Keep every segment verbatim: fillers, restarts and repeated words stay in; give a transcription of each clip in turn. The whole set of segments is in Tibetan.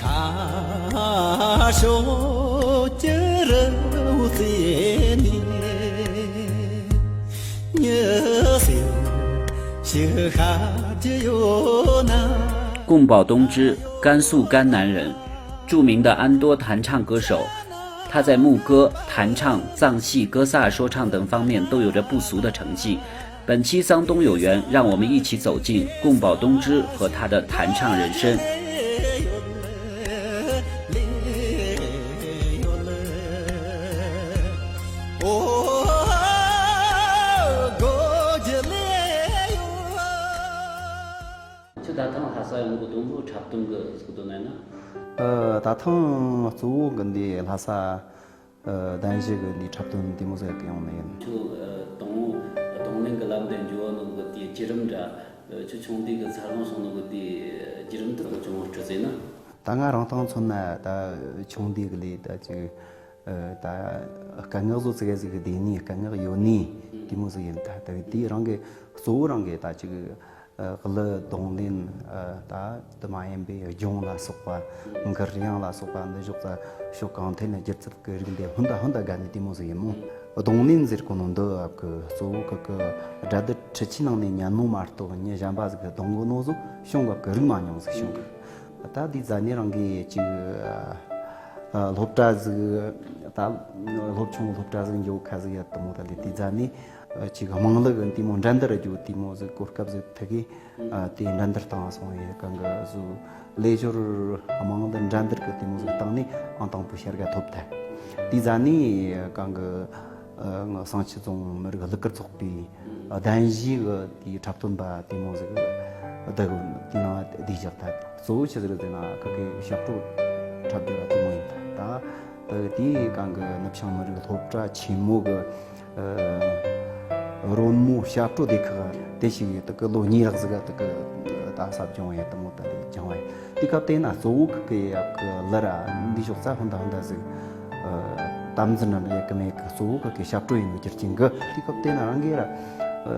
ཨ་ཤོ་ཅི་རུ་བརྩེ་ནས་ཉི་ཟེར་ཞིག་ཤར་གྱི་ཡོད་ན། 贡保东之，甘肃甘南人，著名的安多弹唱歌手。他在牧歌、弹唱、藏戏、歌萨说唱等方面都有着不俗的成绩。本期桑东有缘，让我们一起走进贡保东之和他的弹唱人生。 ཁྱོད་ད་ཐེངས་ལྷ་ས་ཡོང་གི་དོན་དག་འཁྲབ་སྟོན་གི་ཟིག་དོན་ནས་ན། ཨ། ད་ཐེངས་གཙོ་བོ་གི་འདི་ལྷ་ས་ཨ་གདན་ཞུ་གི་འདི་འཁྲབ་སྟོན་དེ་མོ་ཟིག་གི་ཡོང་ནི་ཡིན། ཁྱོད་ཨ་དང་པོ་རྡུང་ལེན་གི་ལམ་དེ་འགྱོ་ནོ་གི་དེའི་བརྒྱུད་རིམ་འདྲ། ཨ་ཁྱོད་ཆུང་དུས་གི་འཚར་ལོངས་སོང་ནོ་གི་དེའི་བརྒྱུད་རིམ་དེ་མོ་ཅུང་སྤྲོད་ཟེར་ན། ད་ང་རང་ཐང་མཚོན་ན་ད་ཆུང་དུས་གི་ལས་ད་ཅིག་ཨ་ད་སྐད་ངག་བཟོ་ཙི་གེ་ཟིག་གི་བསྡད་ནི་སྐད་ངག་ཡོད་ནི་དེ་མོ་ཟིག་ཡིན། ད་ད་དེ་རང་གི་གཙོ་བོ་རང་གི་ད་ཅིག་ཨ་གླུ་རྡུང་ལེན། ཨ་ད་དེ་མ་ཡིན་པའི་སྒྱུང་ལ་སོགས་པ། མགུར་དབྱངས་ལ་སོགས་པ། འདི་ཕྱོགས་ད་ཕྱོགས་གང་ཐད་ནས་སྒྱུ་རྩལ་གི་རིགས་འདི་ཧོན་ད་ཧོན་ད་དགའ་ནི་དེ་མོ་ཟིག་ཡིན་མོ། རྡུང་ལེན་ཟེར་གོ་ནོ་འདི་ཨ་གི་གཙོ་བོ་གི་གི་སྒྲ་སྡུད་འཕྲུལ་ཆས་ནང་ནས་ཉན་ནོ་མ་གཏོགས་མྱི་གཞན་པ་ཟིག་གི་རྡུང་གོ་ནོ་ཟིག་བྱུང་གི་གི་རིག་མ་མྱོང་ཟིག་བྱུང་གི། ད་དེ་ཟ་ནས་རང་གི་ཅིག་ཨ་སློབ་གྲྭ་ཟིག་ད་སློབ་ཆུང་སློབ་གྲྭ་ཟིག་འགྱོ་ཁ་ཟིག་ཡ་དེ་མོ། ད་ལས་དེ་ཟ་ནས་ཅིག་དམངས་གླུ་གི་དེ་མོ་འགྲན་བསྡུར་རྒྱུ་དེ་མོ་ཟིག་གོ་སྐབས་ཟིག་ཐུག་གི། ཨ་དེ་འགྲན་བསྡུར་བཏང་སོང་བའི་གང་གི་ཟུ་ལས་ཞོར་དམངས་གླུ་འགྲན་བསྡུར་གི་དེ་མོ་ཟིག་བཏང་ནས་ཨང་དང་པོ་ཤར་ག་ཐོབ་ཐལ། དེ་ཟ་ནས་གང་གི་ཨ་ང་བསང་ཆུ་རྫོང་མི་རིགས་གླུ་གར་ཚོགས་པའི་གདན་ཞུའི་གི་དེའི་འཁྲབ་སྟོན་པ་དེ་མོ་ཟིག་བདག་དེ་ནང་བསྡད་བཞག་ཐལ། གཙོ་བོ་ཆི་ཟིག་རེད་ཟེར་ན་ཁ་གི་ཞབས་བྲོ་འཁྲབ་རྒྱུ་ར་དེ་མོ་ཡིན་ཐལ། ད་ད་དེའི་གང་གི་ནུབ་བྱང་མི་རིགས་སློབ་གྲྭ་ཆེན་མོ་གི་ཨ་རོལ་མོ་ཞབས་བྲོ་སྡེ་ཁག་དེ་ཞིག་ཡོད། དེ་གི་ལོ་གཉིས་རག་ཟིག་ག་དེ་གི་ད་ཟབ་སྦྱོང་ཡེད་དེ་མོ་ད་ལས་སྦྱང་བ་ཡིན། དེ་སྐབས་དེ་ན་གཙོ་བོ་གི་གི་ཡབ་གི་ལར་འདི་ཕྱོགས་ས་ཧོན་ད་ཧོན་ད་ཟིག་ཨ་དམ་འཛིན་ར་ཡེད་གི་མེད་གི། གཙོ་བོ་གི་གི་ཞབས་བྲོ་ཡིན་ནོ་རྒྱུ་རྐྱེན་གི། དེ་སྐབས་དེ་ན་རང་གི་ར་ཨ་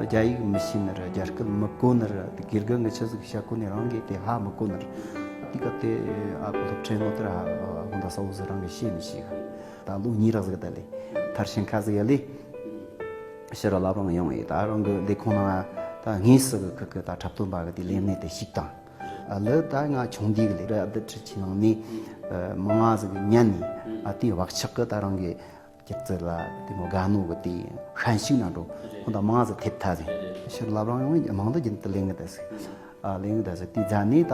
རྒྱ་ཡིག་མི་ཤེས་ནི་ར་རྒྱ་སྐད་མི་གོ་ནི་ར་དེ་དགེ་རྒན་གི་ཆི་ཟིག་བཤད་གོ་ནི་རང་གི་དེ་ཧ་མི་གོ་ནི་ར། དེ་སྐབས་དེ་ཨ་གི་སློབ་ཁྲིད་ནོ་དེ་ར་ཧོན་ད་ས་བོ་ཟིག་རང་གི་ཤེས་མི་ཤེས་གི། ད་ལོ་གཉིས་རག་ཟིག་ད་ལས་མཐར་ཕྱིན་ཁ་ཟིག་ཡ་ལས་ཕྱིར་བླ་བྲང་ཡོང་ཡི། ད་རང་གི་ལས་ཁུངས་ནང་ད་དངོས་སུ་གི་གི་ད་འཁྲབ་སྟོན་པ་གི་དེ་ལས་གནས་དེ་ཞིག་དང་། ཨ་ལི་ད་ང་ཆུང་དུས་གི་ལས་ར་ཨ་དི་ཁྲི་ཆི་ནང་ནས་ཨ་མང་ང་ཟིག་གི་ཉན་ནས་ཨ་དེ་བག་ཆགས་གི་ད་རང་གི་སྒྱུ་རྩལ་ལ་དེ་མོ་དགའ་ནོ་གི་དེ་ཤན་ཤུགས་ན་འགྲོ་ཧོན་ད་མང་ང་ཟིག་ཐེབས་ཐལ་ཟིག། ཕྱིར་བླ་བྲང་ཡོང་ཡི་མང་དུ་རྒྱུན་དུ་ལས་ངན་ད་ཟིག། ཨ་ལས་ངན་ད་ཟིག། དེ་ཟ་ནས་ད་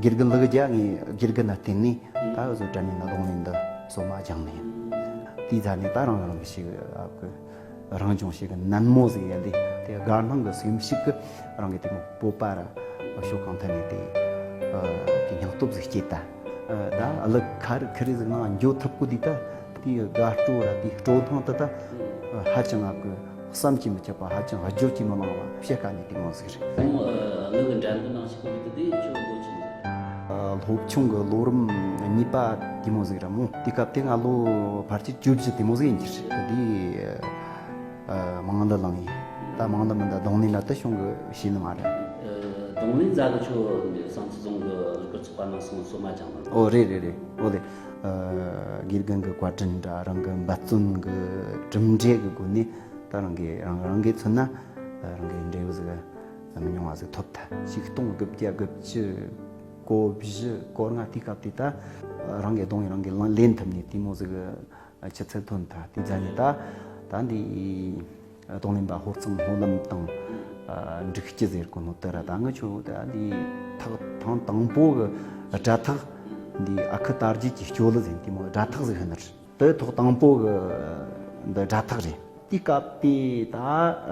དགེ་རྒན་ལག་རྒྱ་ངས་དགེ་རྒན་ན་བརྟེན་ནས་ད་བཟོ་གྲྭ་ནས་ན་རྡུང་ལེན་འདི་སོ་མ་སྦྱངས་ནས་ཡིན། དེ་ཟ་ནས་ད་རང་རང་གི་ཞིག་ཨ་གི་རང་སྦྱོང་ཞིག་གི་ནན་མོ་ཟིག་ཡ་ལས་དེ་དགའ་སྣང་གི་སེམས་ཤུགས་གི་རང་གི་དེ་མོ་སྤོབས་པ་ར་ཕྱོགས་གང་ཐད་ནས་དེ་ཨ་དེ་སྙིང་སྟོབས་ཟིག་སྐྱེས་ད། ཨ་ད་ཨ་ལི་ཁ་རི་ཁི་རི་ཟིག་ནང་འགྱོ་ཐུབ་གོ་དུས་ད་དེ་དགའ་སྤྲོ་ར་དེ་སྤྲོ་སྣང་དེ་ད་ཧ་ཅང་ཨ་གི་བསམ་གྱིས་མི་ཁྱབ་པ། ཧ་ཅང་བརྗོད་ཀྱིས་མི་ལང་བ་བཤད་དཀའ་ནི་དེ་མོ་ཟིག་རེད། ཁོང་ཨ་ལུ་གི་འགྲན་བསྡུར་ནང་ཞུགས་གོ་དུས་དེ་ཁྱོད་ལོ་ཆུང་ཟིག། ཨ་སློབ་ཆུང་གི་ལོ་རིམ་གཉིས་པ་དེ་མོ་ཟིག་ར་མོ། དེ་སྐབས་དེ་ང་ལོ་ཕལ་ཆེར་བཅུ་བཞི་དེ་མོ་ཟིག་ཡིན་གྱི་རེད། དེ་ཨ་དམངས་གླུ་བླངས་ཡིན། ད་དམངས་གླུ་མིན་ད་རྡུང་ལེན་ལ་ད་ཤོང་གི་ཤེས་ནི་མ་རེད། ཨ་རྡུང་ལེན་ཟ་གི་ཁྱོད་འདི་བསང་ཆུ་རྫོང་གི་གླུ་གར་ཚོགས་པ་ནང་སོང་སོ་མ་སྦྱངས་ནི། ཨོ་རེད་རེད་རེད། ཨོ་ལེ། ཨ་དགེ་རྒན་གི་བཀའ་དྲིན་འདྲ་རང་གི་འབད་བརྩོན་གི་གྲུབ་འབྲས་གི་སྒོ་ནས་ད་རང་གི་རང་རང་གི་མཚོན་ན་རང་གི་འབྲས་བུ་ཟིག་མི་ཉུང་བ་ཟིག་ཐོབ་ཐལ། ཆིག་སྟོང་དགུ་བརྒྱ་དགུ་བཅུ་གོ་བཞི་གོ་ལྔ་དུས་སྐབས་དེ་ད་རང་གི་རྡུང་ཡིན་རང་གི་ལེན་ཐུབ་ནས་དེ་མོ་ཟིག་ཆུ་ཚད་ཐོན་ཐལ། དེ་ཟ་ནས་ད་ད་འདི་རྡུང་ལེན་པ་ཧོར་གཙང་སྨོན་ལམ་དང་འབྲུག་སྐྱིད་ཟེར་གོ་ནོ་དེ་ར། ད་ངི་ཆོ་ད་འདི་ཐག་ཐེངས་དང་པོ་གི་སྒྲ་ཐག་འདི་ཨ་ཁུ་དར་རྒྱས་ཀྱི་སྐྱོ་ལི་ཟེར་དེ་མོ་སྒྲ་ཐག་ཟིག་ཧི་ནི་རེད། དེ་ཐོག་དང་པོ་གི་འདི་སྒྲ་ཐག་རེད། དེའི་སྐབས་དེ་ད་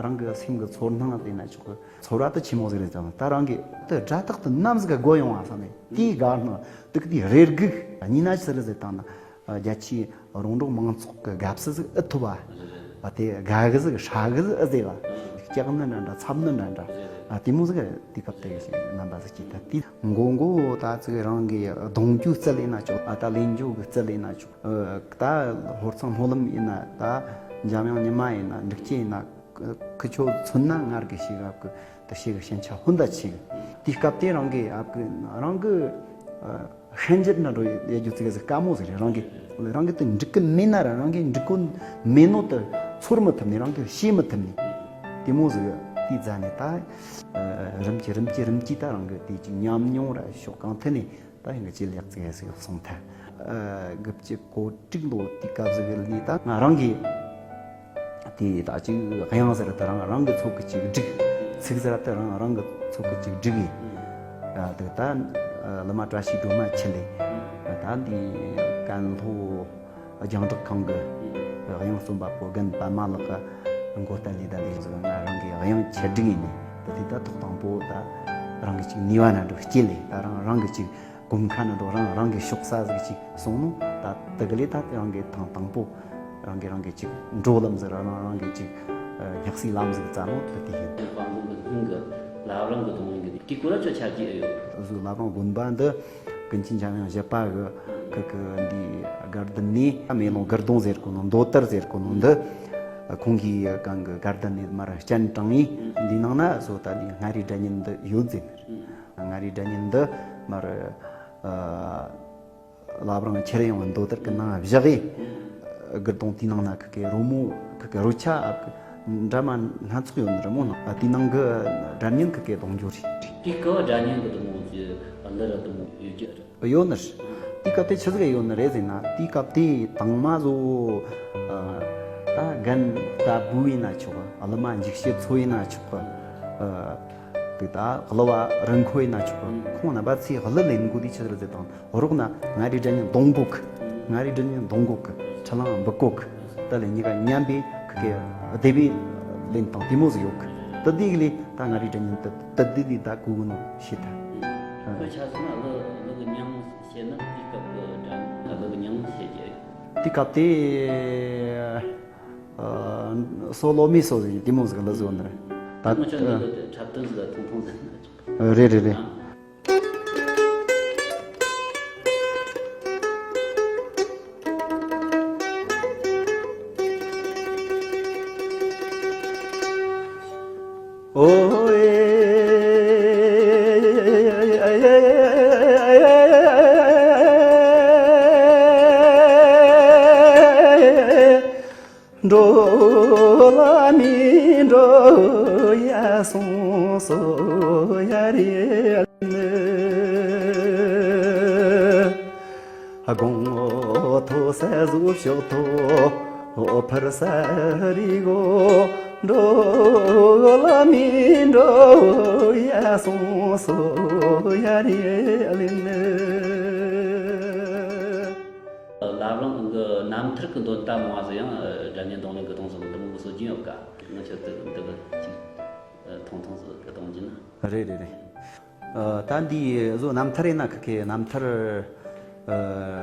རང་གི་སེམས་ཀྱི་ཚོར་སྣང་ལ་བལྟས་ན་ཆོག་གི། ཚོར་བ་དེ་ཆི་མོ་ཟིག་རེད་ཙང་ད་རང་གི་དེ་སྒྲ་ཐག་དེ་ནམ་ཟིག་ག་དགོས་ཡོང་བ་བསམ་ནས་དེའི་དགའ་སྣང་དེ་གི་དེ་རེ་སྒུག་གཉིས་ན་ཆི་རེད་ཟེར་བཏང་ན། རྒྱ་ཆེའི་རོང་འབྲོག་མང་ཚོགས་ཀྱི་དགའ་བསུ་ཟིག་ཨེ་ཐོབ་བ། དེ་དགའ་གི་ཟིག་ཧྲ་གི་ཟིག་ཨེ་ཟེར་བ། སྐྲག་ནི་འདྲ་འདྲ་འཚབ་ནི་འདྲ་འདྲ། ཨ་དེ་མོ་ཟིག་དེ་སྐབས་དེ་ཞིག་རྣམ་པ་ཟིག་སྐྱེས་ཐལ། དེ་མགོ་མགོ་ད་ཅིག་རང་གི་རྡུང་རྒྱུའི་རྩལ་ཡིན་ན་ཆོག་ཨ་ད་ལེན་རྒྱུ་གི་རྩལ་ཡིན་ན་ཆོག་ཨ་ད་ཧོར་གཙང་སྨོན་ལམ་ཡིན་ན་ད་འཇམ་དབྱངས་ཉི་མ་ཡིན་ན་འབྲུག་སྐྱིད་ཡིན་ན། ཁི་ཆོ་མཚོན་ན་ངར་གི་ཞིག་ཨབ་གི་ད་ཞིག་གི་ཞན་ཆ་ཧུན་ད་ཆིག་དེའི་སྐབས་དེ་རང་གི་ཨབ་གི་རང་གི་ ཤན་འབྱེད་ན་འགྲོ་ཡ་རྒྱུ་ཚིག་ཟིག་དཀའ་མོ་ཟིག་རེད། རང་གི་རང་གི་དེ་འགྲིག་གི་མེད་ན་ར་རང་གི་འགྲིག་གི་མེད་ནོ་དེ་ཚོར་མི་ཐུབ་ནས་རང་གི་ཤེས་མི་ཐུབ་ནས་དེ་མོ་ཟིག་དེའི་རྩ་ནས་ད་རིམ་གྱིས་རིམ་གྱིས་རིམ་གྱིས་ད་རང་གི་དེ་ཅིག་ཉམས་མྱོང་ར་ཕྱོགས་གང་ཐད་ནས། ད་ཡང་གི་ལེགས་ཚིག་ཟིག་གསུང་ཐལ། དགུ་བཅུ་གོ་དྲུག་ལོ་དུས་སྐབས་ཟིག་ལས་ད་ང་རང་གི་དེ་ད་ཅིག་དབྱངས་ཟེར་ད་རང་རང་གི་ཚོགས་ཀྱི་ཅིག་སྒྲིག་ཚིག་ཟེར་ད་རང་རང་གི་ཚོགས་ཀྱི་ཅིག་སྒྲིག་ཡིན། དེ་ད་བླ་མ་བཀྲ་ཤིས་སྒྲོལ་མ་འཆི་ལེ་ད་འདི་ཀན་ལྷོ་རྒྱང་བསྒྲགས་ཁང་གི་དབྱངས་རྩོམ་པ་པོ་རྒན་པདྨ་ལགས་ཀྱི་མགོ་བསྟན་ལས་ད་ལས་ཟིག་ང་རང་གི་དབྱངས་ཆེད་སྒྲིག་ཡིན་ནི་ད་དེ་ད་ཐོག་དང་པོ་ད་རང་གི་ཅིག་ནུས་པ་ན་འགྲོ་སྐྱེ་ལེ་ད་རང་རང་གི་ཅིག་གོམ་ཁ་ན་འགྲོ་རང་རང་གི་ཤོག་ས་ཟིག་ཅིག་སོང་ནོ། ད་དེ་ག་ལས་ད་རང་གི་ཐེངས་དང་པོ་རང་གི་རང་གི་ཅིག་འགྲོ་ལམ་ཟིག་རང་རང་གི་ཅིག་སྙེག་སའི་ལམ་ཟིག་བཙལ་ནོ་དེ་དེ་ཡིན། དཔལ་འཛོམས་ཀྱི་སྔོན་གྱི་བླ་བྲང་གི་སྡོང་ལིང་གི་དེ་སྐོར་ལ་ཁྱོད་ཆ་རྒྱུས་ཡོད། བཟོའི་བླ་བྲང་དགོན་པ་འདི་ཀུན་མཁྱེན་འཇམ་དབྱངས་བཞི་པ་གི་ཁི་གི་འདི་དགའ་ལྡན་ནས་མེ་ལོང་དགུ་སྡོང་ཟེར་གོ་ནོ་མདོ་དར་ཟེར་གོ་ནོ་འདི་ཁོང་གིས་གང་གི་དགའ་ལྡན་ནས་མར་སྤྱན་དྲངས་ཡིན། འདི་ནང་ན་བཟོ་ད་འདི་མངའ་རིས་སྒྲ་སྙན་འདི་ཡོད་ཟེར། མངའ་རིས་སྒྲ་སྙན་འདི་མར་ཨ་བླ་བྲང་ཁྱེར་ཡོང་མདོ་དར་གྱི་ནང་བཞག་གི། སྒུར་གདོང་དེའི་ནང་ན་ཁི་གི་རོལ་མོ་ཁི་གི་རོལ་ཆ་ཨ་ཁི་འདྲ་མ་སྣ་ཚོགས་ཡོད་ནི་རེད་མོ་ནང་དེའི་ནང་གི་སྒྲ་སྙན་ཁི་གི་གདོང་འཇོག་རེད། དེའི་སྐབས་སྒྲ་སྙན་གྱི་དུ་མོ་ཅི་ལི་ར་དུ་མོ་ཡོད་རྒྱུ་རེད། ཡོད་ནི་རེད། དེའི་སྐབས་དེ་ཆི་ཟིག་ཡོད་ནི་རེད་ཟེར་ན་དེའི་སྐབས་དེ་དང་མ་བཟོ་ད་རྒན་ད་བུ་ཡིན་ན་ཆོག་གི། ཨ་ལི་མ་འཇིགས་བྱེད་ཚོ་ཡིན་ན་ཆོག་གི། དེ་ད་གླུ་བ་རིན་ཁོ་ཡིན་ན་ཆོག་གི། ཁོང་རྣམ་པ་ཚོས་གླུ་ལེན་དགོས་དུས་ཆི་ཟིག་རེད་ཟེར་དང་རོགས་ན་མངའ་རིས་སྒྲ་སྙན་གདོང་གོག་མངའ་རིས་སྒྲ་སྙན་གདོང་གོག་ཁྲི་ལང་འབུ་གོག་ད་ལས་གཉིས་ཀ་མཉམ་པའི་ཁི་གི་སྡེ་པའི་ལེན་སྟངས་དེ་མོ་ཟིག་ཡོད་གི། ད་དེ་གི་ལས་ད་མངའ་རིས་སྒྲ་སྙན་ད་ད་དེ་དེ་ད་གོ་གི་ནོ་ཤེས་ཐལ། ཁོས་ཆ་སོང་ན་གླུ་གླུ་གི་མྱིང་བཤད་ན་དེའི་སྐབས་གི་སྒྲ་གླུ་གི་མྱིང་བཤད་རྒྱུ་ཡོད། དེའི་སྐབས་དེ་སོ་ལོ་མི་སོ་ཟིག་དེ་མོ་ཟིག་གླུ་བཟོ་ནི་རེད། ད་ད་ང་ཚོ་འདི་གི་འཁྲབ་སྟོན་ཟིག་ཐུང་ཐུང་ཟིག་ན་ཆོག་རེད་རེད་རེད། ཨོ་ཨེ། འགྲོ་ལ་མི་འགྲོ་ཡ་སོང་སོ་ཡ་རེ་ལེ། དགོང་མོ་ཐོ་ས་བཟོ་ཕྱོགས་ཐོ་ཕར་ས་རི་གོ། འགྲོ་ལ་མི་འགྲོ་ཡ་སོང་སོ་ཡ་རེ་ལེ། བླ་བྲང་གི་རྣམ་ཐར་གྱི་འདོན་རྟ་མང་ཟིག་ཡང་སྒྲ་སྙན་གདོང་ལེན་གྱི་གདོང་ཟིག་འདི་མོ་གི་སྲོལ་རྒྱུན་ཡོད་ཀ། ང་ཆོ་དེ་འདི་གི་ཅིག་ཐུང་ཐུང་ཟིག་གི་གཏོང་རྒྱུ་ན། རེད་རེད་རེད། ཨ་ད་འདི་བཟོ་རྣམ་ཐར་ཡིན་ན་ཁི་ཁེ་རྣམ་ཐར་ཨ་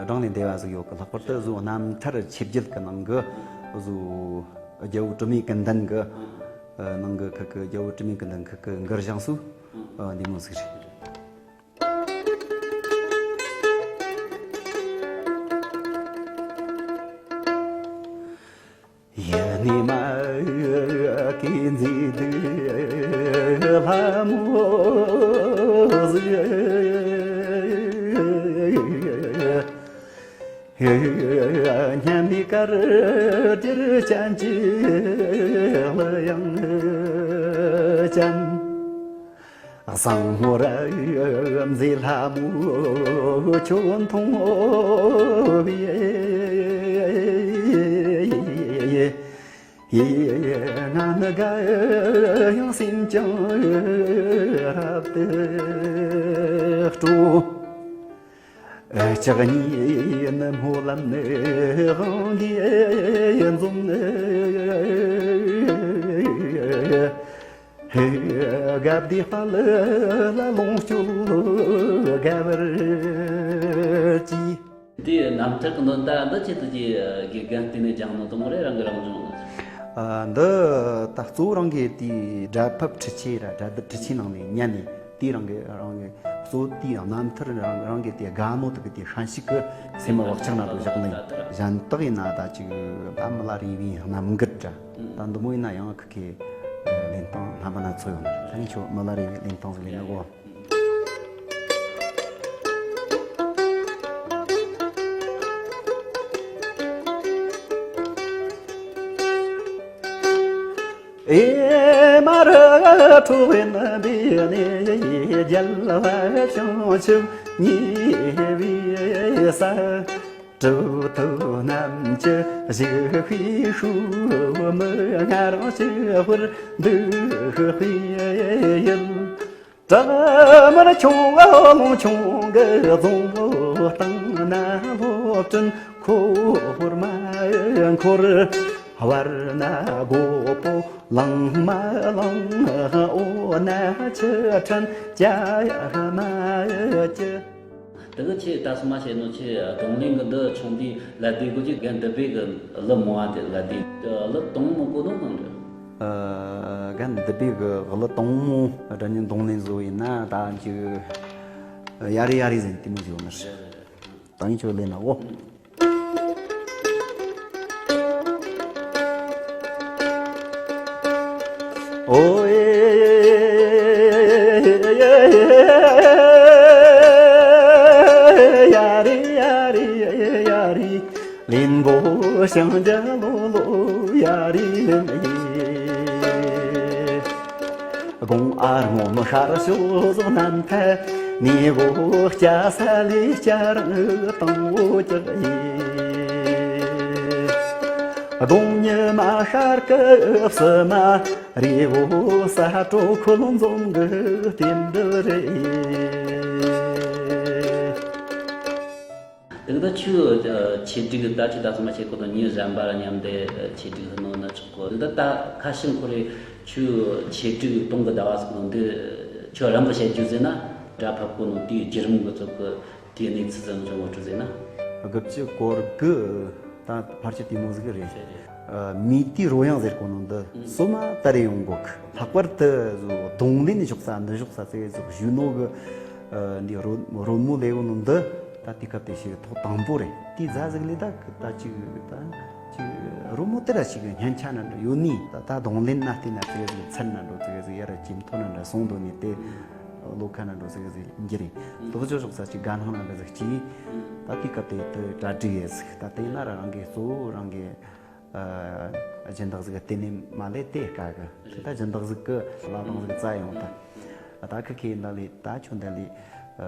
བགྲང་ནས་འདས་པ་ཟིག་ཡོད་གི། ལྷག་པར་དུ་བཟོ་རྣམ་ཐར་ཆོས་བརྒྱད་ཀྱི་ནང་གི་བཟོ་རྒྱལ་བོ་དྲི་མེད་ཀུན་ལྡན་གི་ཨ་ནང་གི་ཁི་ཁི་རྒྱལ་བོ་དྲི་མེད་ཀུན་ལྡན་ཁི་ཁི་མགུར་བཞེངས་སུ་ཨ་འདི་མོ་ཟིག་རེད། ཡེ་ནི་མ་ཀི་ཛི་དི་ལྷ་མོ་ཟི། སྙན་མི་དཀར་དིར་ཅན་གྱི་གླུ་དབྱངས་ཅན། བཟང་མོ་ར་མཛེས་ལྷ་མོ་ཁྱོད་མཐོང་བས། ང་ནི་དགའ་ཡང་སེམས་ཀྱང་རབ་ཏུ་སྤྲོ། ལྕགས་གཉིས་ནི་སྨོན་ལམ་ནི་དབང་གིས་འཛོམས། དགའ་བདེ་དཔལ་ལ་ལོངས་སྤྱོད་དགའ་བར་གྱིས། དེའི་རྣམ་ཐར་གྱི་འདོན་རྟ་འདི་ཆེད་དུ་ཀྱི་དགེ་རྒན་བསྟེན་ནས་སྦྱངས་ནོ་དེ་མོ་རེད། རང་གི་རང་སྦྱོང་ཨ་འདི་ད་གཙོ་བོ་རང་གི་དེའི་སྒྲ་ཕབ་འཕྲུལ་ཆས་ར་སྒྲ་བསྡུ་འཕྲུལ་ཆས་ནང་ནས་ཉན་ནས་དེའི་རང་གི་རང་གི་གཙོ་བོ་དེའི་རྣམ་ཐར་རང་རང་གི་དེ་དགའ་ནོ་དེ་གི་དེ་ཤན་ཤུགས་ཀྱི་སེམས་བག་ཆགས་ན་དུ་བཞག་ནས་གཞན་དག་ཡིན་ན་ད་ཅིག་ད་མི་ལ་རས་པའི་རྣམ་འགུལ་འདྲ་ད་འདི་མོ་ཡིན་ན་ཡང་ཁི་ཁེ་ལེན་སྟངས་རྣམ་པ་སྣ་ཚོགས་ཡོད་ནི་རེད། ད་ངས་ཁྱོད་མི་ལ་རས་པའི་ལེན་སྟངས་ཟིག་ལེན་ནི་གོ། ཨེ་མ་རི་ཁྲོ་བན་པའི་གནས། རྒྱལ་བ་བྱང་ཆུབ་ཉེ་བའི་ས། གྲུབ་ཐོབ་རྣམས་ཀྱི་བཞུགས་པའི་ཤུལ། མི་ང་རང་སྐྱེ་བར་འདུག་པའི་ཡུལ། བྲག་དམར་ཁྱུང་ལུང་ཆུང་གི་རྫོང་སྟེང་ན། སློབ་གྲྭའི་འཁོར་མ་འཁོར། བར་ན་སྒོ་པོ་ལང་མ་ལང་། འོག་ན་ཆུ་ཕྲན་སྐྱ་མ་སྐྱ། དེ་གི་ཁྱེད་ད་སོ་མ་བཤད་ནོ། ཁྱེད་རྡུང་ལེན་གི་འདི་ཆུང་དུས་ལ་དེ་གོ་ཅི་རྒན་འདི་པའི་གི་གླུ་མང་བ་དེ་ལ་དེ་གླུ་དང་མོ་གོ་ནོ་གང་རེད། ཨ། རྒན་འདི་པའི་གི་གླུ་དང་མོ་སྒྲ་སྙན་རྡུང་ལེན་བཟོ་ཡིན་ན་ད་ཅིག་ཡ་རི་ཡ་རི་ཟེར་དེ་མོ་ཟིག་ཡོད་ནི་རེད། ད་ཡིན་ཆོག་ལེན་ན་འོ། ཨོ་ཡ་རི་ཡ་རི་ཡ་རི། ལིན་པོ་ཞང་རྒྱ་ལོ་ལོ་ཡ་རི་ལིན་ཡི། དགོང་ཨ་སྔོན་མོ་ཤར་ཕྱོགས་ཟོག་རྣམ་ཐལ། ནས་སྒོ་སྐྱ་ས་ལས་སྐྱ་རང་དང་བོ་ཀྱག་ཡི། དགོང་ཉི་མ་ཤར་སྐབས་སུ་མ། རི་བོ་ས་སྤྲོ་ཁོ་ལོ་འཛོམས་གི་རྟེན་འབྲེལ་རེད། དེ་ག་ད་ཁྱོད་ཆེད་སྒྲིག་ད་ཁྱོད་ད་ཚང་མ་བྱེད་གོ་དང་ཉིན་གཞན་པ་ར་མཉམ་དེ་ཆེད་སྒྲིག་ནང་ན་ཆོག་གོ། དེ་ག་ད་ད་ཁ་ཤས་ཁོ་རེ་ཁྱོད་ཆེད་སྒྲིག་གཏོང་གི་ཟླ་བ་ཟིག་ནང་དེ་ཁྱོད་རང་གི་བཤད་རྒྱུ་ཟེར་ན་སྒྲ་ཕབ་གོ་ནོ་དེའི་བརྒྱུད་རིམ་གི་ཚོད་གི་དེའི་གནས་ཚུལ་ཟིག་ཁྱོད་ངོ་སྤྲོད་ཟེར་ན། དགུ་བཅུ་སྐོར་གི་ད་ཕལ་ཆེར་དེ་མོ་ཟིག་རེད། རེད་རེད། ཨ། མི་དེའི་རོལ་དབྱངས་ཟེར་གོ་ནོ་འདི་ཨང་སོ་མ་ད་རེ་ཡོང་གོ་གི། ལྷག་པར་དུ་བཟོ་རྡུང་ལེན་ཞོག་ས་འདི་ཞོག་ས་ཟེར་ཟིག་ཞུ་ནོ་གི། ཨ། འདི་རོལ་རོལ་མོ་ལས་གོ་ནོ་འདི་ད་དེ་སྐབས་དེ་ཞིག་ཐོག་དང་པོ་རེད། དེའི་རྗེས་ཟིག་ལས་ད་ད་ཅིག་ད་ཅིག་རོལ་མོ་དེ་ར་ཞིག་སྙན་ཆ་ན་འདྲ་ཡོད་ནི། ད་ད་རྡུང་ལེན་ན་བལྟས་ན་ཙི་གེ་ཟིག་ཚན་ན་འགྲོ། ཙི་གེ་ཟིག་ཡར་ཇེ་མཐོ་ན་འདྲ་སོང་འདུག་ནི་དེ་བློ་ཁ་ན་འགྲོ་ཙི་གེ་ཟིག་འགྱུར་རེད། ལོག་ཅོ་ཞོག་ས་ཅིག་དགའ་སྣང་ན་འདྲ་ཟིག་སྐྱེས། ད་དེ་སྐབས་དེ་དེ་གྲ་སྒྲིག་ཡས་ཟིག་ད་དེ་ན་ར་རང་གི་གཙོ་བོ་རང་གི་ཨ། སྦྱིན་བདག་ཟིག་གི་བརྟེན་ནས་མ་ལས་དེ་དཀའ་གི། ད་སྦྱིན་བདག་ཟིག་གི་བླ་བྲང་ཟིག་བཙལ་ཡོང་ད། ད་ཁི་ཁི་འདི་ལས་ད་ཁྱོད་འདི་ལས་ཨ།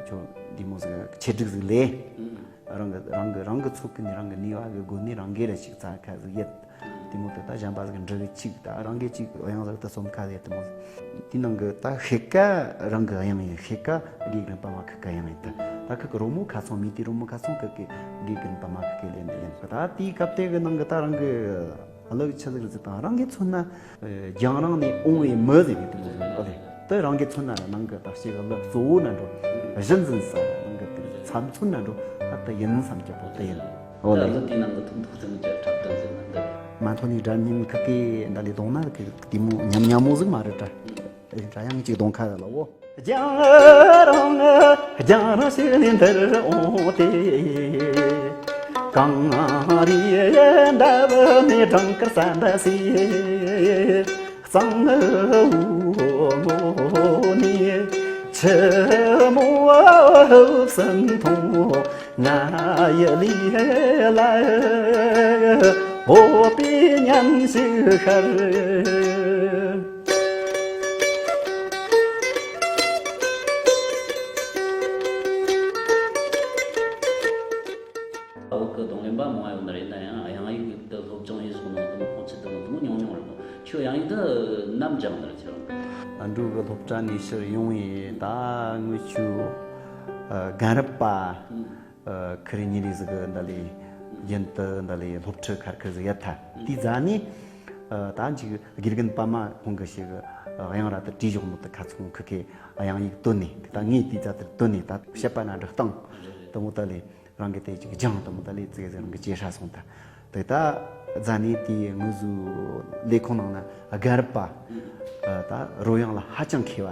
ཁྱོད་འདི་མོ་ཟིག་ཆེད་སྒྲིག་ཟིག་ལས། རང་གི་རང་གི་རང་གི་ཚོགས་ཀྱི་ནས་རང་གི་ནུས་པ་གི་སྒོ་ནས་རང་གི་རེ་ཞིག་བཙལ་ཁ་ཟིག་ཡེད། དེ་མོ་དེ་ད་གཞན་པ་ཟིག་འབྲི་གི་ཅིག་ད་རང་གི་ཅིག་དབྱངས་ཟིག་ད་སོམ་ཁ་ཟིག་ཡེད། དེ་མོ་དེ་ནང་གི་ད་ཤེལ་ཀ་རང་གི་དབྱངས་ཡིན། ཤེལ་ཀ་དགེ་རྒན་པད་མ་ཁི་ཀ་དབྱངས་ཡིན། ད་ད་ཁི་གི་རོལ་མོ་ཁ་ཚང་མི་དེ་རོལ་མོ་ཁ་ཚང་ཁི་གི་དགེ་རྒན་པད་མ་ཁི་ཀའི་ལེན་འདི་ཡིན། ད་དེའི་སྐབས་དེ་གི་ནང་གི་ད་རང་གི་གླུ་ཆི་ཟིག་རེད་ཟིག་དང་རང་གི་མཚོན་ན། རྒྱང་རིང་ནས་འོང་བའི་མི་ཟེར་བའི་དེ་མོ་ཟིག་ཨ་ལེ། དེ་རང་གི་མཚོན་ན་ར་ནང་གི་ད་ཞིག་གླུ་གཙོ་བོ་ན་འགྲོ། གཞི་འཛིན་ས་ནང་གི་དེ་ཚབ་མཚོན་ན་འགྲོ། ད་དེ་ཡིན་བསམ་གྱི་པོ་དེ་ཡིན། ཨོ་ད་ལེ། གླུ་དེའི་ནང་གི་ཐུང་ཐུང་ཙམ་གྱི་འཁྲབ་སྟོན་ཟེར་ན་འདི། མ་མཐོ་ནས་སྒྲ་སྙན་ཁི་ཀའི་འདི་ལས་གཏོང་ན་ཁི་དེ་མོ་ཉམས་ཉམས་མོ་ཟིག་མ་རེད་དྲ། ཨེ་དྲ་ཡང་གཅིག་གཏོང་ཁ་ལ་ལོ། རྒྱང་རིང་རྒྱང་རིང་ཞིག་ནས་འདིར་འོང་སྟེ། གངས་རིའི་འདབས་ནས་སྦྲང་དཀར་ས་འདྲ་སའི་གཙང་བོ་ནས་ཆུ་མོ་ཧུབ་སུ་འཐུང་། ང་ཡི་ལུས་ལ་འོ་པའི་ཉམས་ཤིག་ཤར། བོད་ཀྱི་རྡུང་ལེན་པ་མང་ཡོད་ནི་རེད་ན་ཡང་དབྱངས་ཡིག་ཏུ་སློབ་སྦྱོང་ཡེ་སོང་ནོ་དུ་མོ་ཁོང་ཚོ་དུ་མོ་དུ་མོ་ཉུང་ཉུང་རེད་མོ། ཁྱོད་དབྱངས་ཡིག་དུ་ནམ་སྦྱངས་ནི་རེད་ཁྱོད་རང་། ཨ་འབྲུག་གི་སློབ་གྲྭ་ནས་ཕྱིར་ཡོང་ཡི་ད་དངུལ་ཆུ་རྒན་རབས་པ། ཨ་ཁི་རི་ཉི་རི་ཟིག་གི་འདི་ལས་རྒྱུན་དུ་འདི་ལས་སློབ་ཁྲིད་ཁར་ཁི་ཟིག་ཡོད་ཐལ། དེའི་རྗེས་ནས་ཨ་ད་འཇིག་དགེ་རྒན་པད་མ་ཁོང་གི་ཞིག་གི་དབྱངས་ར་དུ་བྲིས་བཞག་ནོ་དུ་ཁ་ཚོན་ཁི་ཁི་དབྱངས་ཡིག་བཏོན་ནས་ད་ངས་དེའི་རྗེས་དུ་བཏོན་ནས་ད་བཤད་པ་ན་འདྲ་བཏང་། དུ་མོ་ད་ལས་རང་གི་དེ་ཅིག་སྦྱངས་དུ་མོ་ད་ལས་ཙིག་ཟིག་རང་གི་ཇེ་ཧྲ་སོང་ད། དེ་ད་རྗེས་ནས་དེའི་དངོས་ཟོག་ལས་ཁུངས་ནང་ན་རྒན་རབས་པ། ཨ་ད་རོལ་དབྱངས་ལ་ཧ་ཅང་མཁས་པ།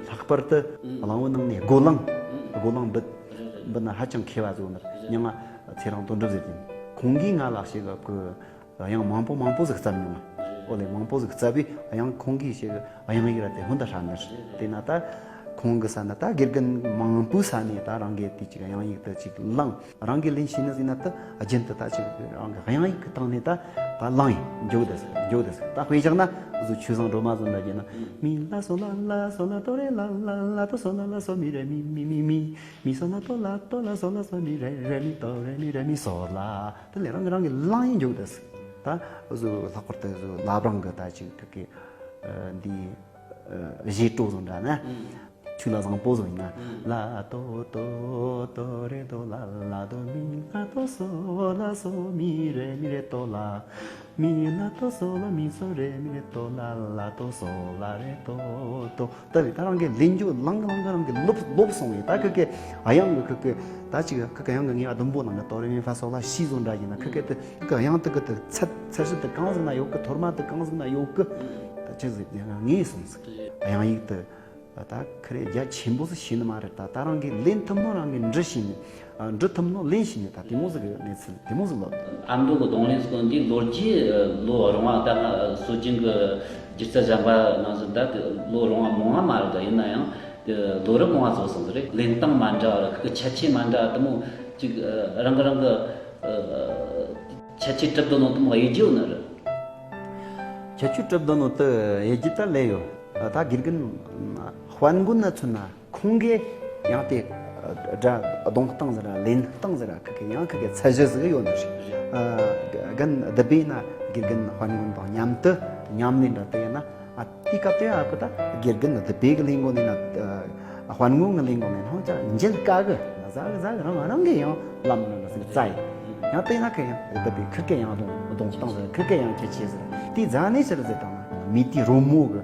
ལྷག་པར་དུ་གླང་བོ་ནང་ནས་སྒོ་ལང་། སྒོ་ལང་འབུད། འབུད་ན་ཧ་ཅང་མཁས་པ་བཟོ་ནི་མྱིང་ང་ཚེ་རིང་དོན་གྲུབ་ཟེར་གྱིན། ཁོང་གིས་ང་ལ་ཞིག་གི་དབྱངས་མང་པོ་མང་པོ་ཟིག་བརྩམས་མྱོང་། ཨོ་ལེ་མང་པོ་ཟིག་བརྩམས་པས་དབྱངས་ཁོང་གིས་ཞིག་གི་དབྱངས་ཡིག་ར་དེ་ཧོན་ད་ཧྲ་ནི་རེད། དེ་ན་ད་ ཁོང་གི་ས་ན་ད་དགེ་རྒན་མང་པོའི་ས་ནས་ད་རང་གི་དེ་ཅིག་དབྱངས་ཡིག་ཏུ་ཅིག་བླངས། རང་གི་ལེན་ཤེས་ནི་ཟིན་ན་ད་རྒྱུན་དུ་ད་ཅིག་རང་གི་དབྱངས་ཡིག་གི་སྟེང་ནས་ད་ད་བླངས་ཡིན། འཇོག་དེ་འཇོག་དེ་ད་དཔེ་བཞག་ན་བཟོ་ཆོས་བཟང་སྒྲོལ་མ་བཟོ་འདྲ་བྱས་ན། མི་ལ་སོ་ལ་ལ་སོ་ལ་དོ་རེ་ལ་ལ་ལ་དོ་སོ་ལ་ལ་སོ་མི་རེ་མི་མི་མི་མི། མི་སོ་ལ་དོ་ལ་དོ་ལ་སོ་ལ་སོ་མི་རེ་རེ་མི་དོ་རེ་མི་རེ་མི་སོ་ལ། དེ་ལས་རང་གི་རང་གི་བླངས་ཡིན། འཇོག་དེ་ད་བཟོ་ལྷག་པར་དུ་བཟོ་བླ་བྲང་གི་ད་ཅིག་གི་འདི་བཞེས་སྤྲོ་བཟོ་འདྲ་ན། ཆོས་ལ་བཟང་པོ་བཟོ་ཡིན་ན། ལ་དོ་དོ་དོ་རེ་དོ་ལ་ལ་དོ། མི་ལ་དོ་སོ་ལ་སོ་མི་རེ་མི་རེ་དོ་ལ། མི་ལ་དོ་སོ་ལ་མི་སོ་རེ་མི་རེ་དོ་ལ་ལ་དོ་སོ་ལ་རེ་དོ་དོ། ད་ལི་ད་རང་གི་ལེན་རྒྱུ་ལང་གི་ལང་གི་རང་གི་ལོབ་ལོབ་སོང་བས། ད་ཁི་ཁི་ཨ་ཡང་གི་ཁི་ཁི་ད་ཅིག་ཁི་ཁི་ཡང་གི་ངེས་པ་ཟླུམ་པོ་ནང་གི་དོ་རེ་མི་ཕ་སོ་ལ་ཤི་བཟོ་འདྲ་ཡིན་ན། ཁི་ཁི་དེ་ཁི་ཁི་ཨ་ཡང་དེ་གི་དེ་ཚད་ཚད་གཞི་དེ་གང་ཟིག་ན་ཡོད་གི། ཐོར་མ་དེ་གང་ཟིག་ན་ཡོད་གི། ད་ཅི་ཟིག་ངེས་སོང་ཟིག་ཨ་ཡང་ཡིག་དེ། ད་ཁི་རེ་རྒྱ་ཆེན་པོ་ཟིག་ཤེས་ནི་མ་རེད། ད་ད་རང་གིས་ལེན་ཐུབ་ནོ་རང་གིས་འབྲི་ཤེས་ནི། ཨ། འབྲི་ཐུབ་ནོ་ལེན་ཤེས་ནི། ད་དེ་མོ་ཟིག་གི་གནས་ཚུལ་དེ་མོ་ཟིག་ལོ། ཨ་མདོ་གི་རྡུང་ལེན་ཟེར་གོ་འདི་ལོ་རྒྱུས་ལོ་རིང་བ། ད་ང་སྲོལ་རྒྱུན་གི་སྒྱུ་རྩལ་གཞན་པ་ནང་བཞིན་ད་ལོ་རིང་བ་མང་བ་མ་རེད། ད་ཡིན་ན་ཡང་དེ་ལོ་རབས་མང་བ་ཚོ་སོང་ཟིག་རེད། ལེན་སྟངས་མ་འདྲ་བ་ར་ཁི་ཁི་ཁྱད་ཆོས་མ་འདྲ་བ་དེ་མོ་ཅིག་རང་གི་རང་གི་ཁྱད་ཆོས་གྲུབ་འདུག་ནོ་དེ་མོ་དབྱེ་རྒྱུ་ཡོད་ནི་རེད། ཁྱད་ཆོས་གྲུབ་འདུག་ནོ་དེ་དབྱེ་རྒྱུ་ད་ལོས་ཡོད། ད་དགེ་རྒན་དཔལ་མགོན་ན་མཚོན་ན། ཁོང་གིས་ཡང་དེ་སྒྲ་རྡུང་སྟངས་ཟེར་ར་ལེན་སྟངས་ཟེར་ར་ཁི་གི་ཡང་ཁི་གི་ཚད་གཞི་ཟིག་ཡོད་ནི་རེད། རྒན་བདུད་བྷེ་ན་དགེ་རྒན་དཔལ་མགོན་དང་མཉམ་དུ་མཉམ་ལས་འདྲ་དེ་ཡིན་ན། ཨ། དེ་སྐབས་དེ་ཨ་ཁུ་ད་དགེ་རྒན་བདུད་བྷེ་གི་ལེན་གོ་ནས་ན། དཔལ་མགོན་གི་ལེན་གོ་ནས་ཧང་ཅང་འཇལ་དཀའ་གི། ཟ་གི་ཟ་གི་རང་རང་གི་ཡང་ལམ་ནང་ཟིག་བཙའ་ཡི། ཡང་དེ་ན་ཁི་ཡང་བདུད་བྷེ་ཁི་གི་ཡང་རྡུང་རྡུང་སྟངས་ཟེར། ཁི་གི་ཡང་ཁྱད་ཆོས་ཟེར། དེ་ཟ་ནས་ཕྱིར་ཟེར་དང་ན་མི་དེ་རོལ་མོ་གི།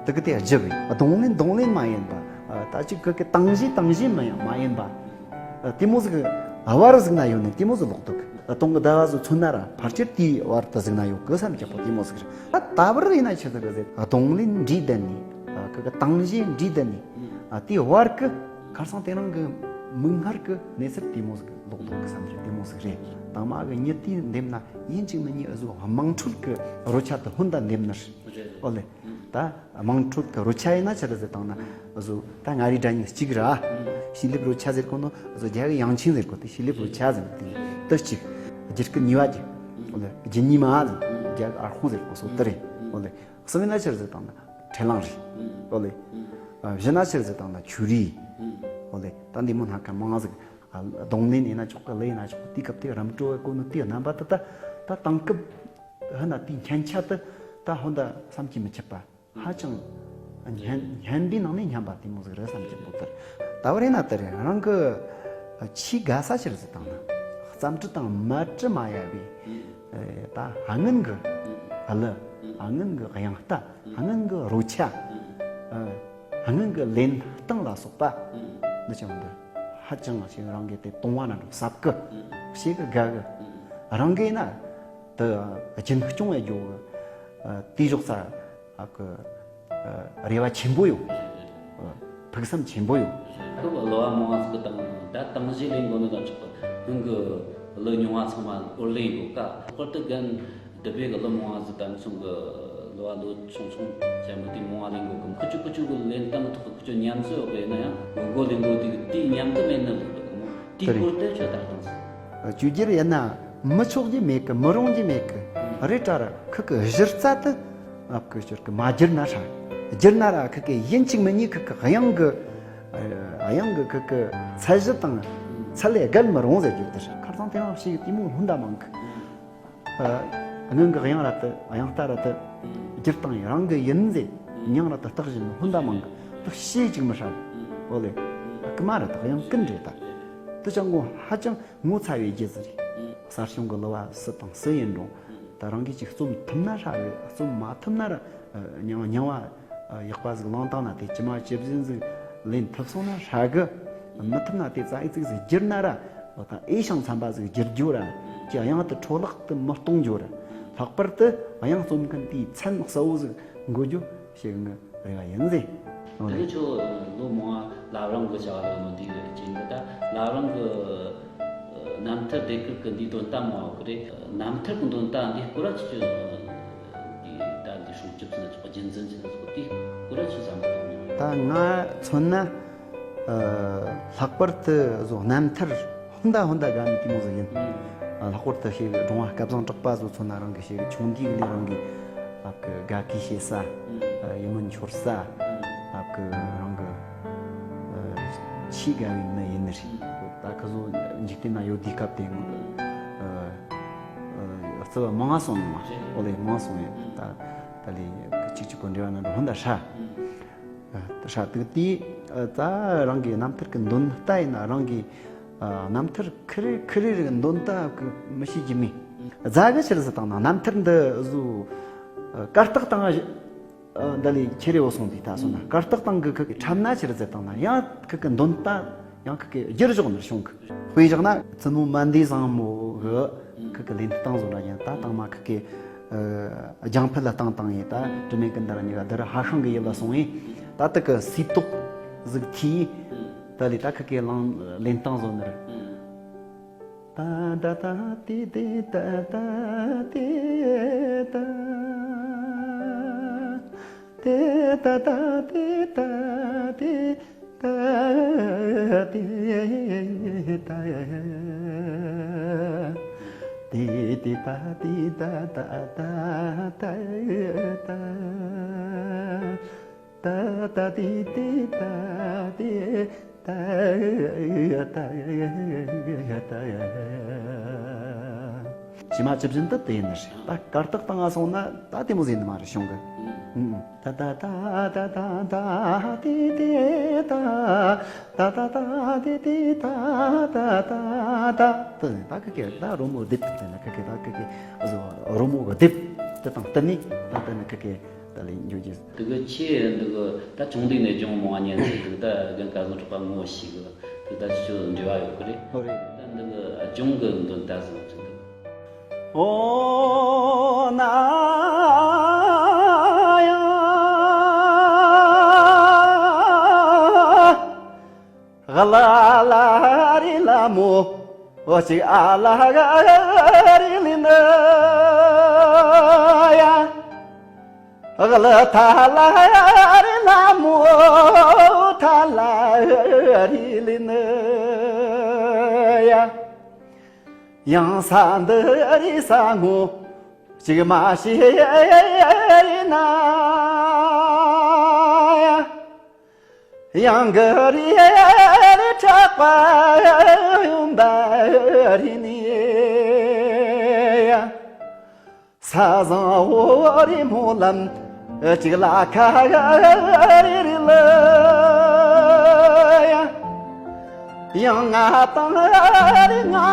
དེ་གི་དེ་ལྗི་བའི་རྡུང་ལེན་རྡུང་ལེན་མ་ཡིན་པ། ཨ། ད་ཅིག་གི་གི་ཏང་གཞི་ཏང་གཞི་མ་ཡིན་མ་ཡིན་པ། ཨ། དེ་མོ་ཟིག་གི་བར་ཟིག་ན་ཡོད་ནི་དེ་མོ་ཟིག་ལོག་འདུག་ཨ། སྟོང་གི་ཟླ་བ་ཟིག་མཚོན་ན་ར་ཕལ་ཆེར་དེའི་བར་དུ་ཟིག་ན་ཡོད་གི་བསམ་གྱི་པོ་དེ་མོ་ཟིག་རེད། ཨ། ད་བར་ཡིན་ན་ཆི་ཟིག་རེད་ཟེར། རྡུང་ལེན་འདྲིས་ལྡན་ནི། ཨ། གི་གི་ཏང་གཞི་འདྲིས་ལྡན་ནི། ཨ། དེའི་བར་གི་ཁར་སང་དེ་རིང་གི་མིག་སྔར་གི་གནས་ཚུལ་དེ་མོ་ཟིག་ལོག་འདུག་གི་བསམ་གྱི་དེ་མོ་ཟིག་རེད། དང་མ་གི་ཉི་དེའི་འདེམས་ན་ཡིན་གཅིག་མིན་གཉིས་ཨ་ཟོ་དམངས་ཁྲོད་གི་རོལ་ཆ་དེ་ཧོན་ད་འདེམས་ནི་རེད། ཨོ་ལེ། ད་དམངས་ཁྲོད་ཀྱི་རོལ་ཆ་ཡིན་ན་ཆི་རེད་ཟེར་བཏང་ན། བཟོ་ད་མངའ་རིས་སྒྲ་སྙན་གཅིག་ར། ཤེལ་ལེབ་རོལ་ཆ་ཟེར་གོ་ནོ། བཟོ་རྒྱ་གི་དབྱངས་ཅན་ཟེར་གོ་དེ་ཤེལ་ལེབ་རོལ་ཆ་ཟེར་ནོ་དེ་དུ་གཅིག་རྒྱུད་སྐུད་གཉིས་པ་གི། ཨོ་ལེ། རྒྱུད་གཉིས་མ་ཟེར། རྒྱ་གི་ཨར་ཧུ་ཟེར་གོ་སོ་དེ་རེད། ཨོ་ལེ། གསུམ་ཡིན་ན་ཆི་རེད་ཟེར་བཏང་ན་འཕྲེད་གླང་རེད། ཨོ་ལེ། བཞི་ན་ཆི་རེད་ཟེར་བཏང་ན་ཆུ་རུད། ཨོ་ལེ། ད་འདི་མོ་སྣ་ཁ་མང་ཟིག་རྡུང་ལེན་ཡིན་ན་ཆོག་གི། ལེན་ཡིན་ན་ཆོག་དེའི་སྐབས་དེ་རམ་གྲོ་བའི་གོ་ནོ་དེའི་རྣམ་པ་དེ་ད་ད་དེང་སྐབས་ཧི་ན་དེའི་སྙན་ཆ་དེ་ད་ཧོན་ད་བསམ་གྱིས་མི་ཁྱབ་པ། ཧ་ཅང་སྙན་སྙན་པའི་ནང་ནས་སྙན་པ་དེ་མོ་ཟིག་རེད་བསམ་གྱི་པོ་དེར། ད་བར་ཡིན་ན་དེ་རེད། རང་གི་ཆེས་དགའ་ས་ཆི་རེད་ཟེར་བཏང་ན། རྩོམ་འབྲི་དང་མ་བྲི་མ་ཡལ་བའི་ད་དངུལ་གི་གླུ། དངུལ་གི་དབྱངས་རྟ། དངུལ་གི་རོལ་ཆ། དངུལ་གི་ལེན་སྟངས་ལ་སོགས་པ་འདི་ཅང་འདི་ཧ་ཅང་ཞིག་རང་གི་དེ་གཏོང་བ་ན་འགྲོ་ཟབ་གི། ཞེ་གི་དགའ་གི། རང་གི་ན་དེ་རྒྱུན་སྐྱོང་བའི་རྒྱུ་གི་དེའི་ཞོག་ས། ཨ་ཁུ། ཨ། རེ་བ་ཆེན་པོ་ཡོད། ཨ། ཕུགས་བསམ་ཆེན་པོ་ཡོད། ཁོ་གླུ་བ་མང་བ་ཟིག་གི་དང་ད་ཏང་གཞི་ལེན་དགོས་ནི་དང་ཆོག་གི། ཁོང་གི་གླུ་རྙིང་བ་ཚང་མ་སྐོར་ལེན་དགོས་ཀ། ལྷག་པར་དུ་རྒན་བདུད་བྷེ་གི་གླུ་མང་བ་ཟིག་ད་ཚོང་གི་གླུ་བ་ལོ་ཆུང་ཆུང་ཅན་པོ་དེ་མང་བ་ལེན་དགོས་གི། ཁུ་ཆུ་ཁུ་ཆུ་གི་ལེན་སྟངས་ཐོག་གི་ཁུ་ཆུ་ཉམས་གསོ་ཡོད་པ་ཡིན་ན་ཡང་དགོས་དགོས་ལེན་དགོས་དེ་གི་དེའི་མཉམ་དུ་ལེན་ནི་ལོ་དུ་གི་མོ་དེའི་སྐོར་དེ་ཆོ་ད་གཏོང་ཟིག་བཅོས་བསྒྱུར་ཡིན་ན་མི་ཆོག་རྒྱུ་མེད་གི། མི་རུང་རྒྱུ་མེད་གི། རེད་དྲ་ར་ཁི་གི་གཞི་རྩ་དེ། ཨ་ཁུ་ཞོར་གི་མ་བསྒྱུར་ན་ཧྲ། བསྒྱུར་ན་ར་ཁི་གི་ཡིན་གཅིག་མིན་གཉིས་ཁི་གི་དབྱངས་གི། ཨ། དབྱངས་གི་ཁི་གི་ཚད་གཞི་དང་ཚད་ལས་བརྒལ་མི་རུང་ཟེར་རྒྱུ་དེ་རེད། ཁར་སང་དེ་རིང་ཞིག་དེ་མོ་ལྷུན་ད་མང་གི། ཨ། དངུལ་གི་དབྱངས་ར་དེ་དབྱངས་རྟ་ར་དེ་བསྒྱུར་བཏང་ཡིན་རང་གི་ཡིན་ཟེར། མྱིང་ར་དེ་བཏགས་བཞིན་ལྷུན་ད་མང་གི། དེ་ཤེས་གཅིག་མི་ཧྲ་གི། ཨོ་ལེ། ཨ་ཀི་མ་ར་དེ་དབྱངས་ཀུན་རེད་ད། དེ་ཅང་གོ་ཧ་ཅང་ངོ་ཚ་བའི་རྒྱུ་ཟིག་རེད། གསར་བྱུང་གི་གླུ་བ་སུ་དང་སུ་ཡིན་རུང་། ད་རང་གིས་ཅིག་རྩོམ་ཐུབ་ན་ཧྲ་གི། རྩོམ་མ་ཐུབ་ན་ར་རྙིང་རྙིང་བ་ཡག་པ་ཟིག་བླངས་བཏང་ན་དེ་ཇི་མ་ཇི་བཞིན་ཟིག་ལེན་ཐུབ་སོང་ན་ཧྲ་གི། མི་ཐུབ་ན་དེ་རྩ་ཨི་ཙིག་ཟིག་བསྒྱུར་ན་ར། འོ་ད་ཨེ་ཤང་ཚན་པ་ཟིག་བསྒྱུར་རྒྱུ་ར། ཅི་དབྱངས་དེ་འཕྲོ་བརླག་ཏུ་མི་གཏོང་རྒྱུ་ར། ལྷག་པར་དུ་དབྱངས་རྩོམ་མཁན་དེའི་མཚན་གསལ་བོ་ཟིག་འགོད་རྒྱུ་ཞིག་ངི་རེ་བ་ཡིན་ཟེ། དེ་ནི་ཁྱོད་ལོ་མང་བ་བླ་བྲང་གི་བྱ་བ་ལ་ནོ་འདི་གི་རྐྱེན་གི་ད་བླ་བྲང་གི་རྣམ་ཐར་ཟློས་གར་གི་འདིའི་དོན་དག་མང་བ་གི་རེད། རྣམ་ཐར་གི་དོན་དག་འདི་སྐོར་ར་ཆི་ཆི་འདི་ད་འདི་སྲུང་སྐྱོབ་ཟེར་ན་ཆོག་རྒྱུན་འཛིན་ཟེར་ན་ཆོག་འདི་སྐོར་ར་ཆི་བསམ་གི་འདུག་ཉོ། ད་ང་མཚོན་ན། ཨ། ལྷག་པར་དུ་བཟོ་རྣམ་ཐར་ཧོན་ད་ཧོན་ད་དགའ་ནི་དེ་མོ་ཟིག་ཡིན། ཨ། ལྷག་པར་དུ་ཞེ་གི་སྒྲུང་བ་སྐལ་བཟང་གྲགས་པ་བཟོ་མཚོན་ན་རང་གི་ཞེ་གི་ཆུང་དུས་ལས་རང་གི་ཨབ་གི་དགའ་གུས་བྱེད་ས། ཨ། ཡིད་སྨོན་འཆོར་ས། ཨབ་གི་རང་གི། ཨ། ཆེས་དགའ་བའི་མི་ཡིན་ནི་རེད། ད་ཁི་ཚོ་འཇིག་རྟེན་ན་ཡོད་དུས་སྐབས་དེ། ཨ། ཨ། རྩི་བ་མང་ང་སོང་ནི་མ་རེད། ཨོ་ལེ་མང་སོང་ཡིན། ད་ད་ལས་གཅིག་གཅིག་པོ་འབྲེལ་བ་ན་འགྲོ་ཧོན་ད་ཧྲ། ཧྲ་དུག་དེ། ད་རང་གི་རྣམ་ཐར་གི་འདོན་རྟ་ཡིན་ན་རང་གི། ཨ། རྣམ་ཐར་ཁི་རེ་ཁི་རེ་རེ་གི་འདོན་རྟ་གི་མི་ཤེས་ཀྱི་མེད། རྫ་གི་ཕྱིར་ཟེར་བཏང་ན་རྣམ་ཐར་འདི་བཟོ། ཨ། གར་སྟེགས་སྟེང་། ཨ། འདི་ལས་ཁྱེར་རེ་བོ་སོང་དུས་ད་སོང་ན་གར་སྟེགས་སྟེང་གི་ཁི་གི་འཁྲབ་ན་ཕྱིར་ཟེར་བཏང་ན་ཡང་ཁི་གི་འདོན་རྟ་ཡང་ཁི་གི་བསྒྱུར་བཞག་ནི་བྱུང་གི། དཔེ་བཞག་ན་བཙུན་མོ་མན་དྷེ་བཟང་མོ་གི་ཁི་གི་ལེན་སྟངས་བཟོ་འདྲ་ཡིན། ད་དང་མ་ཁི་གི། ཨ། རྒྱང་འཕེལ་ལ་བཏང་བཏང་ཡིན། ད་དྲི་མེད་ཀུན་ལྡན་གཉིས་ཀ་དེ་རུ་ཧྭ་ཤང་གི་ཡུལ་ལ་སོང་ཡིན། ད་དེ་གི་སིལ་ཏོག་ཟིག་ཐིས། ད་ལས་ད་ཁི་གི་ལང་ལེན་སྟངས་བཟོ་ནི་རེད། ད་ད་ད་ཏི་ཏི་ད་ད་ཏི་ད། ཏི་ད་ད་ཏི་ད་ཏི་ད་ཏི་ད། ཏི་ཏི་ད་ཏི་ད་ད་ད་ད་ད། ད་ད་ཏི་ཏི་ད་ཏི་ད་ད་ད། ཕྱི་མ་ཇི་བཞིན་དུ་དེ་ཡིན་ནི་རེད། ད་གར་སྟེགས་སྟེང་ང་སོང་ན་ད་དེ་མོ་ཟིག་ཡིན་ནི་མ་རེད་བྱུང་གི། ཨུ། ད་ད་ད་ད་ད་ད་ཏི་ཏི་ད། ད་ད་ད་ཏི་ཏི་ད་ད་ད་ད། ད་ད་ཁི་གེ་ད་རོལ་མོ་རྡེབ། ད་ན་ཁི་གེ་ད་ཁི་གེ་བཟོ་རོལ་མོ་གི་རྡེབ་དེ་དང་བསྟུན་ནས་ད་ད་ན་ཁི་གེ་ད་ལས་འཇུག་རྒྱུ། དེ་གི་ཆེ་འདི་གི་ད་ཆུང་དུས་ནས་སྦྱོང་མང་ཉན་ཟིག་དེ་གི་ད་རྒན་སྐལ་བཟང་གྲགས་པ་ངོ་ཤེས་གི། དེ་ད་ཆུ་འབྲེལ་བ་ཡོད་གི་རེད། ཧོ་རེད། ད་འདི་གི་སྦྱོང་གི་འདོན་ད་ཟིག་ཚུལ་འདུག། ཨོ་ན་ཡ། ཨ་ལ་ལ་རི་ལ་མོ། ཨོ་ཅིག་ཨ་ལ་རི་ལི་ན་ཡ། ཨ་ལ་ཐ་ལ་རི་ལ་མོ། ཐ་ལ་རི་ལི་ན་ཡ། ཡང་ས་འདི་རི་ས་ངོ་ཅིག་མ་ཤེས་ན་ཡ། ཡང་གི་རི་རི་གྲགས་པ་ཡོན་པ་རི་ནི་ཡ། ས་བཟང་བོ་རི་མོ་ལམ་ཅིག་ལ་ཁ་རི་རི་ལ་ཡ། ཡང་ང་དང་རི་ང་